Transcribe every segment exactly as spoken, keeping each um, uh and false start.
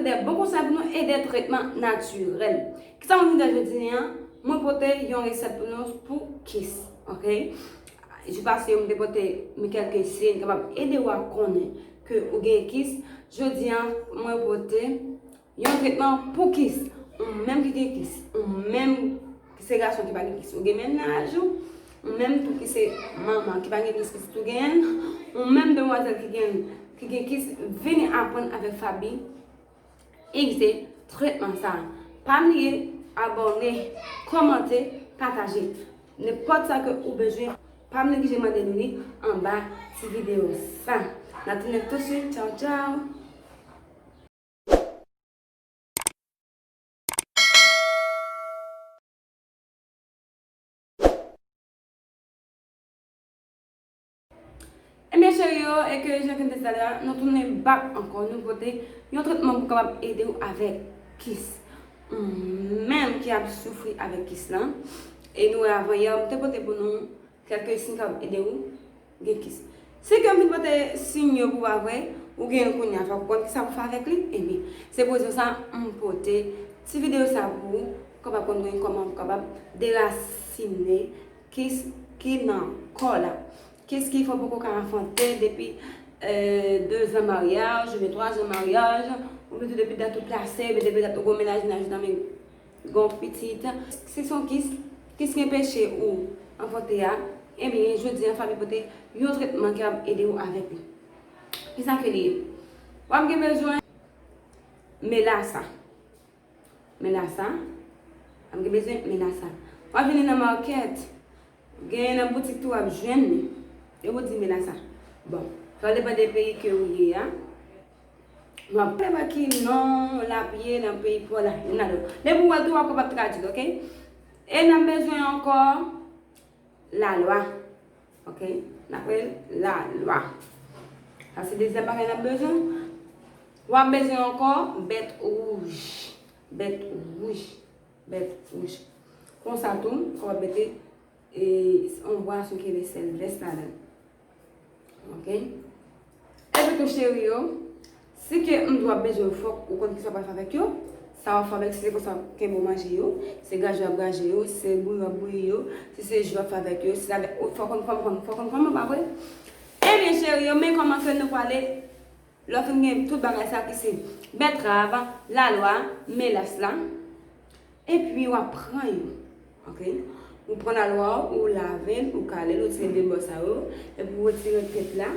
De bon konsèy pou nou e de tretman natirèl. Kisa mwen vin di jodi a? Mwen pote yon resèt pou nou pou kis, ok? Jou pase yo, mwen te pote mwen kèlke siy kapab ede w a konnen ke ou gen kis. Jodi a, mwen pote yon tretman pou kis. Ou menm ki gen kis, ou menm ki se gason ki pa gen kis, ou gen mennaj ou, ou menm tou ki se manman ki pa gen kis, pitit ou genyen, ou menm demwazèl ki gen, ki gen kis, vini aprann avèk Faby, egzè tretman sa. Pa bliye abòne, kòmante, pataje. Nenpòt sa ke ou bezwen, pa neglije mande nou li anba ti videyo sa. N ap tounen tousuit. Tchaw, tchaw. Ebyen, cheri yo, e ke jan ke m te di talè a, nou tounen back ankò, nou pote yon tretman pou kapab ede w avèk kis. Ou menm ki ap soufri avèk kis lan, e nou wè avan yè, m te pote pou nou kèlke siy k ap ede w gen kis. Si ke m vin pote siy yo pou w a vre, ou gen l kounye a, fòk ou konn kisa pou fè avèk li. Ebyen, se pou rezon sa, m pote ti videyo sa pou ou, kapab konn gen kòman pou kapab derasinen kis ki nan kò la. Kis ki fè w poko ka anfante depi, euh, de zan maryaj, oubyen twa zan maryaj, oubyen tou depi dat ou plase, oubyen depi dat ou gon mennaj, mennaj ou nan men gon pitit. Si se yon kis, kis ki anpeche ou anfante a, ebyen, jodi a, Faby pote yon tretman ki ap ede w avèk li. Kisa ke li ye? W ap gen bezwen melasa. Melasa. W ap gen bezwen melasa. W ap vini nan makèt. Genyen nan boutik tou w ap jwenn li. Yo pou di melasa. Bon, sa depann de peyi ke ou ye a. W ap pa wè ki non l ap ye nan peyi pa w la. Youn ladan yo. Depi w wè l tou, w ap kapab tradui l, ok? E n ap bezwen ankò lalwa. Ok? N ap rele l lalwa. Sa se dezyèm bagay n ap bezwen. W ap bezwen ankò bèt wouj. Bèt wouj. Bèt wouj. Konsa tou, w ap mete, e, yon bwason ki rele sèlvès ladan l. Ok? Epi tou, cheri yo, si ke m di w ap bezwen, fòk ou konn kisa w pral fè avèk yo. Sa w ap fè avèk, si se konsa w ap kenbe w manje yo, se graje w ap graje yo, si se bouyi w ap bouyi yo, si se ji w ap fè avèk yo, si se avèk, fòk konn, fòk konn, fòk konn kòman, pa vre? Ebyen, cheri yo, men kòman ke nou prale, lè w fin gen tout bagay sa ki se bètrav, lalwa, melas la, epi w ap pran yo. Ok? Ou pran lalwa w, ou lave l, ou kale l, ou tire de bò sa yo, epi ou retire tèt la,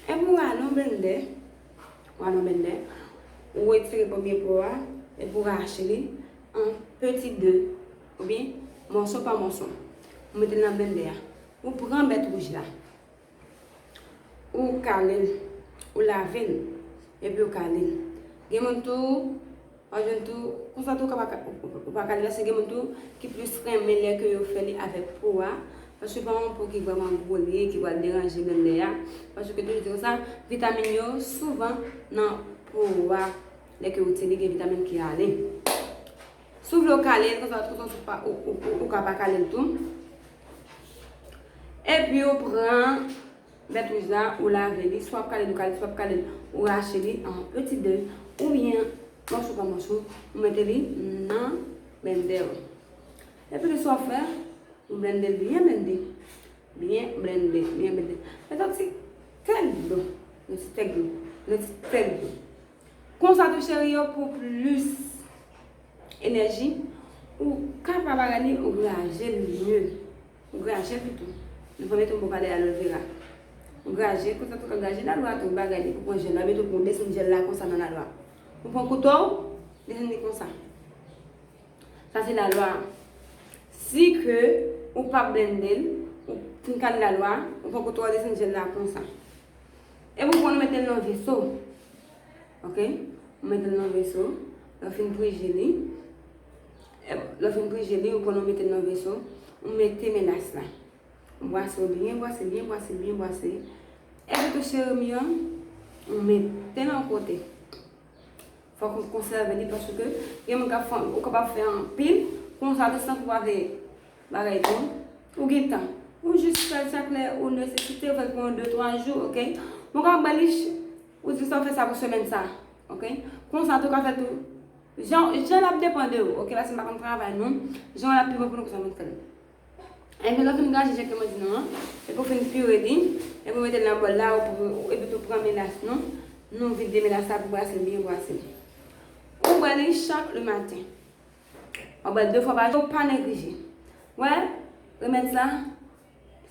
epi ou ale nan blendè, ou ale nan blendè, ou retire premye po a, epi ou rache li an peti de, oubyen mòso pa mòso. Ou mete l nan blendè a. Ou pran bèt wouj la. Ou kale l, ou lave l, epi ou kale l. Gen moun tou, w a jwenn tou, konsa tou, ou ka pa ka, ou, ou, ou pa kale l, paske gen moun tou ki plis renmen lè ke yo fè li avèk po a, paske pa yon po ki vrèman gwo li ye, ki pral deranje blendè a, paske toujou di konsa, vitamin yo souvan nan po a, lè ke ou tire, gen vitamin ki ale. Si w vle w kale l, konsa, konsa, ou pa, ou, ou, ou, ou ka pa kale l tou. Epi ou pran bèt wouj la, ou lave li, si w ap kale l, ou kale, si w ap kale l, ou rache li an peti de, oubyen mòso pa mòso, ou mete li nan blendè. Epi sa w fè, ou blende l byen blende. Byen blende, byen blende. Mete yon ti tèk dlo, yon ti tèk dlo, yon ti tèk dlo. Konsa tou, cheri yo, pou plis enèji, ou ka pa bagay li, ou graje l mye. Ou graje l pito. Nou pa mete yon bon kalè aloe vera. Ou graje, konsa tou ka graje lalwa tou, bagay li pou pran jèl la, mete pou desann jèl la konsa nan lalwa. Ou pran kouto w, desann li konsa. Sa se lalwa. Si ke ou pa blende l, ou fin kale lalwa, ou pran kouto w desann jèl la konsa. Epi ou pran ou mete l nan veso. Ok? Ou mete l nan veso. Lè w fin prije li. Lè w fin prije li, ou pran ou mete l nan veso. Ou mete melas la. Ou bwase, ou byen bwase, byen bwase, byen bwase. Epi tou, cheri m yo, ou mete l yon kote. Fòk ou konsève li paske gen moun k ap fè, ou kapab fè anpil, konsa tou san pou pa fè bagay tou. Ou gen tan. Ou jis fè l chak lè ou nesesite, ou fè l pou yon de twa jou, ok? Ou kapab ba li, ou di sa w fè sa pou semèn sa, ok? Konsa tou ka fè tou. Jan, jan l ap depan de ou, oke, paske m pa konn travay non. Jan l ap pi bon pou nou konsa nou fè l. Epi lè w fin graje jan ke mwen di nou an, epi w fin pire li, epi w mete l nan bòl la, ou pou, epi tou pran melas nou, nou vide melas la pou brase l byen brase. Ou bwè li chak le maten. W ap bwè l de fwa pa jou, pa neglije. Wè, remèd sa,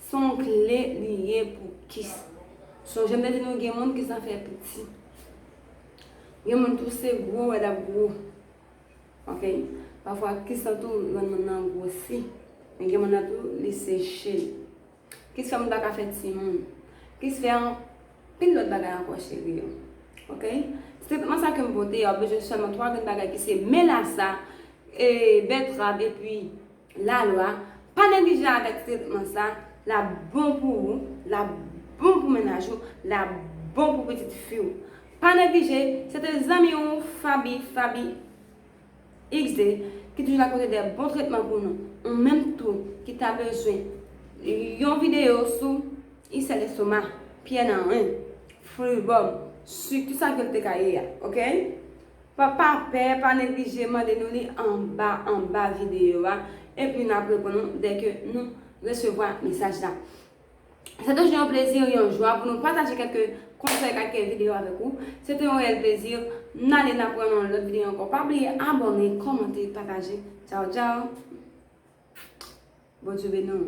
se yon kle li ye pou kis. Sonje m te di nou gen moun kis lan fè piti. Gen moun tou se gwo, wè l ap gwo. Oke? Pafwa kis lan tou rann moun nan gwosi. Men gen moun nan tou li seche. Kis fè moun pa ka fè timoun. Kis fè anpil lòt bagay ankò cheri yo. Oke? Se tretman sa ke m pote a, w bezwen sèlman twa grenn bagay ki se melasa, e, bètrav epi lalwa. Pa neglije avèk tretman sa, l ap bon pou ou, l ap bon pou mennaj ou, l ap bon pou pitit fi w. Pa neglije, se te zanmi w Faby, Faby X D, ki toujou la pote de bon tretman pou nou. Ou menm tou ki ta bezwen yon videyo sou isèl estoma, pyè nan ren, fribòm, sik, tout sa ke l te ka ye a, oke? Pa, pa pè, pa neglije mande nou li anba, anba videyo a, epi n ap reponn ou dèke nou resevwa mesaj la. Se toujou yon plezi, yon jwa pou nou pataje kèk konsèy, kèk videyo avèk ou. Se te yon reyèl plezi. N ale, n ap wè nan yon lòt videyo ankò. Pa bliye abòne, kòmante, pataje. Tchaw, tchaw. Bondye beni w.